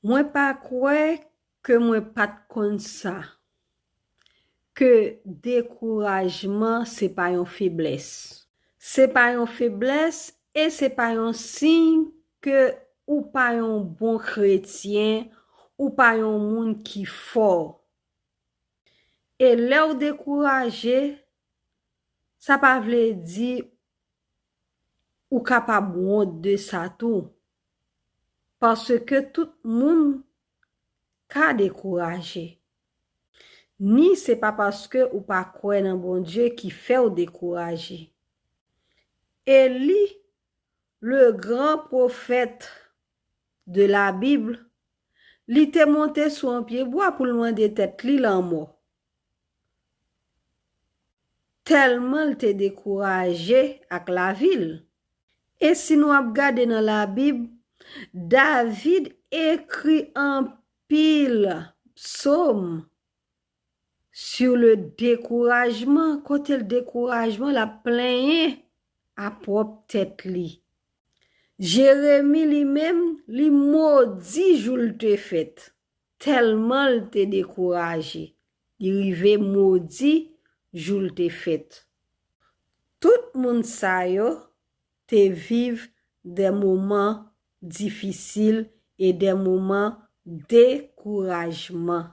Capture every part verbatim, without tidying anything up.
Mwen pa kwè ke mwen pa t konn sa, ke dekourajman se pa yon feblès. Se pa yon feblès e se pa yon siy ke ou pa yon bon kretyen, ou pa yon moun ki fò. E lè w dekouraje, sa pa vle di ou kapab wont de sa tou. Paske tout moun ka dekouraje. Ni se pa paske ou pa kwè nan Bondye ki fè w dekouraje. Eli, le gran pwofèt de la Bib, li te monte sou yon pye bwa pou l mande tèt li lanmò. Tèlman l te dekouraje ak lavi l. E si nou ap gade nan Labib, David ekri anpil psòm sur le dekourajman, kote l dekourajman, l ap plenyen a pwòp tèt li. Jeremi li menm, li modi jou l te fèt, tèlman l te dekouraje. Li rive modi jou l te fèt. Tout moun sa yo te viv de moman difisil e de moman dekourajman.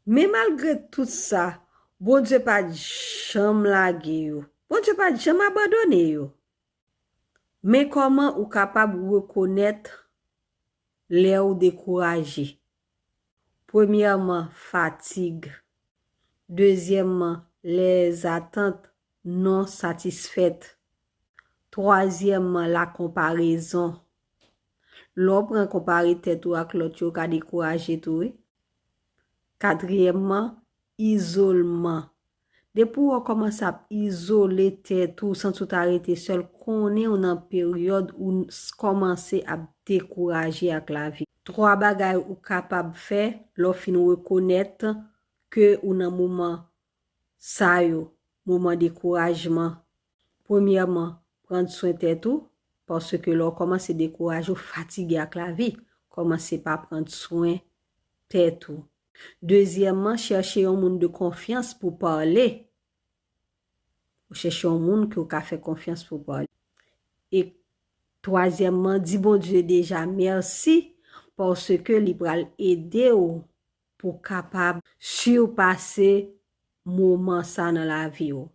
Men malgre tout sa, Bondye pa t janm lage yo. Bondye pa t janm abandone yo. Men kòman ou kapab rekonèt lè w dekouraje? Premyèman, fatig. Dezyèmman, lèzatant non satisfèt. Twazyèmman, lakonparezon. Lè w pran konpare tèt ou ak lòt yo, ka dekouraje tou, wi. Katriyèmman, izolman. Depi w kòmanse ap izole tèt ou, santi w ta rete sèl, konnen w nan peryòd ou s-, kòmanse ap dekouraje ak lavi. Twa bagay ou kapab fè lè w fin rekonèt ke ou nan moman sa yo, moman dekourajman. Premyèman, pran swen tèt ou, paske lè w kòmanse dekouraje, w fatige ak lavi, kòmanse pa pran swen tèt ou. Dezyèmman, chèche yon moun de konfyans pou pale. Ou chèche yon moun ke w ka fè konfyans pou pale. E twazyèmman, di Bondye deja mèsi paske li pral ede w pou kapab sipase moman sa nan lavi w.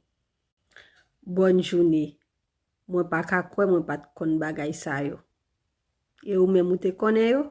Bòn jounen. Mwen pa ka kwè mwen pa t konn bagay sa yo. E ou menm ou te konnen yo?